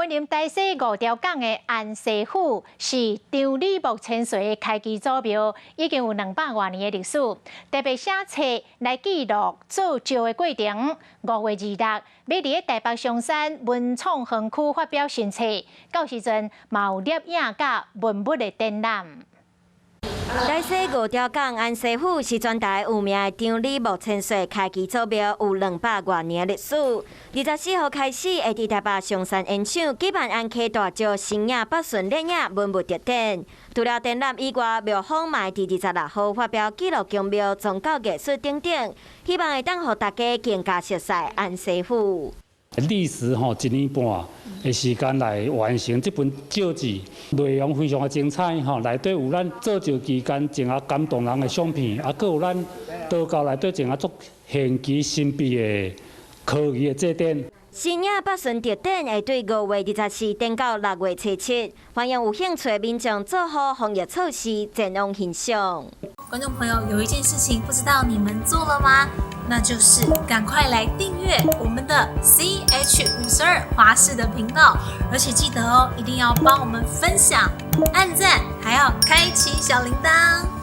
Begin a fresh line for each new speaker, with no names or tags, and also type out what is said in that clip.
雲林大溪五條港的安師府是張李木千歲的開基祖廟，已經有200外年的歷史。特別寫冊來記錄做醮的過程。5月26，欲佇咧台北松山文創園區發表新冊，到時陣嘛有攝影佮文物的展覽。
大溪五條港安師府是全台有名的張李木千歲開基祖廟，有200外年歷史。24號開始，會佇台北松山煙廠舉辦安溪大醮新影北巡攝影文物特展。除了展覽以外，廟方嘛會佇26號發表記錄宮廟宗教藝術等等，希望會當予大家更加熟悉安師府。
歷時吼一年半的時間來完成這本醮誌，內容非常的精彩吼，內底有咱做醮期間種仔感動人的相片，啊，閣有咱道教內底種仔足玄奇神秘的科儀的祭典。
新影北巡特展會對5月24展到6月初7，歡迎有興趣的民眾做好防疫措施，前往欣賞。
觀眾朋友，有一件事情不知道你們做了嗎？那就是趕快來訂閱我們的 CH52華視的頻道，而且記得哦，一定要幫我們分享、按讚，還要開啟小鈴鐺。